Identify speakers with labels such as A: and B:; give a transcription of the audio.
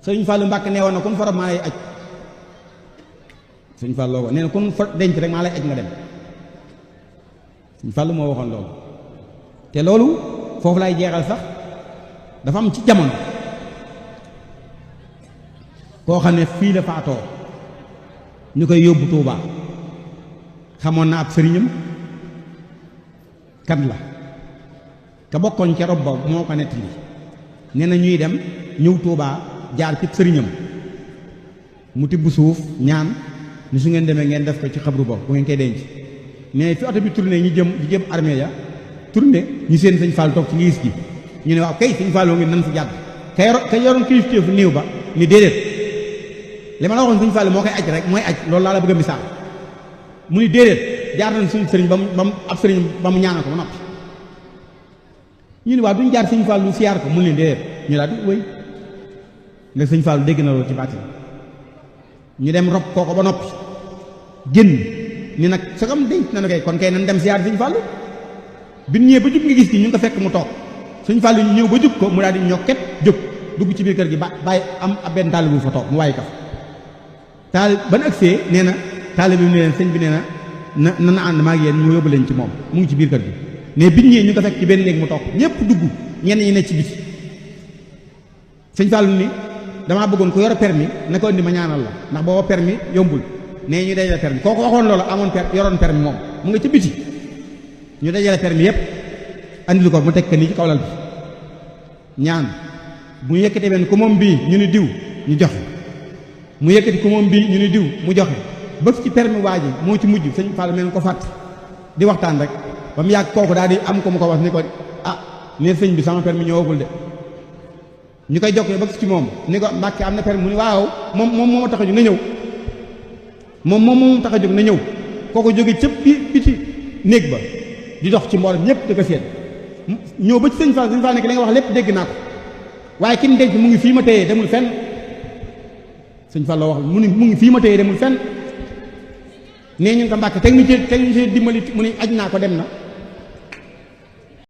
A: sëñ Fallou Mbacké nee woon na kun fa rob maa lay aj sëñ Fallou ko nee na kun fa denc rek maa lay aj nga dem sëñ Fallou moo waxoon loolu te loolu foofu lay jeexal sax dafa am ci jamono koo xam ne fii la faatoo ñu koy yóbbu Touba xamoon na ab sëriñam kan la ka bokkoon ca rob ba moo ko nettali nee na ñuy dem ñëw Touba jaar ci sëriñam mu tibb suuf ñaan ni su ngeen demee ngeen def ko ci xabru boobu bu ngeen koy denc mais fi oto bi tourné ñi jëm armée ya tourné ñu seen sëñ Fall toog ci ngiis gi ñu ne waaw kay sëñ Fall ngi nan fi jàdd ka yoroon kilifteefu néew ba ni déedéet li ma la waxoon sëñ Fall moo koy aj rek mooy aj loolu laa la bëgg a misaal mu ni déedéet jaar nañ suñu sëriñ ba mu ab sëriñ ba mu ñaanal ko ba noppi ñu ne waaw duñ jaar sëñ Fall lu siyaar ko mu leen déedéet ñu daal di wëy nga sëñ Fall dégg na loolu ci bàtti ñu dem rob kooko ba noppi génn ni nag sagam denc na kay kon kay nan dem siyaar sëñ Fall bi ñëwee ba jug nga gis gi ñu ngi ko fekk mu toog sëñ Fall ñu ñëw ba jug ko mu daal di ñokket jóg dugg ci biir kër gi bàyyi am ab benn taalibe bu fa toog mu waaye kaf ban agsee nee na taalibe bi ne leen sëñ bi nee na na ànd maa ngi yéen ñu yóbbu leen ci moom mu ngi ci biir kër gi mais biñ ñëwee ñu ko fekk ci benn néeg mu toog ñëpp dugg ñenn ñi ne ci biti sëñ Fall ni damaa bëggoon ku yor permis na ko indi ma ñaanal la ndax booba permis yombul nee ñu dajale permis kooku waxoon loolu amoon yoroon permis moom mu nga ci biti ñu dajale permis yépp andil ko mu teg ko nii ci kawlal bi ñaan bu ñu yëkkatee benn ku moom bii ñu ni diw ñu joxe mu yëkkati ku moom bii ñu ni diw mu joxe ba ci permis waa ji moo ci mujj sëñ Fall mel ko fàtt di waxtaan rek ba mu yàgg kooku daal di am ko mu ko wax ni ko nee sëñ bi sama permis ñëwagul de ñu koy jokkee ba ci moom ni ko Mbacké am na permis mu ni waaw moom moo tax a jóg na ñëw moom tax a jóg na ñëw kooku jóge ca biti néeg ba di dox ci mboolem ñëpp di ko seet ñëw ba ci sëñ Fall nekk li nga wax lépp dégg naa ko waaye ki mu denc mu ngi fii ma téyee demul fenn sëñ Fall la wax mu ngi fii ma téyee demul fenn nee ñu ko Mbacké teg ñu ci dimbali mu ni aj naa ko dem na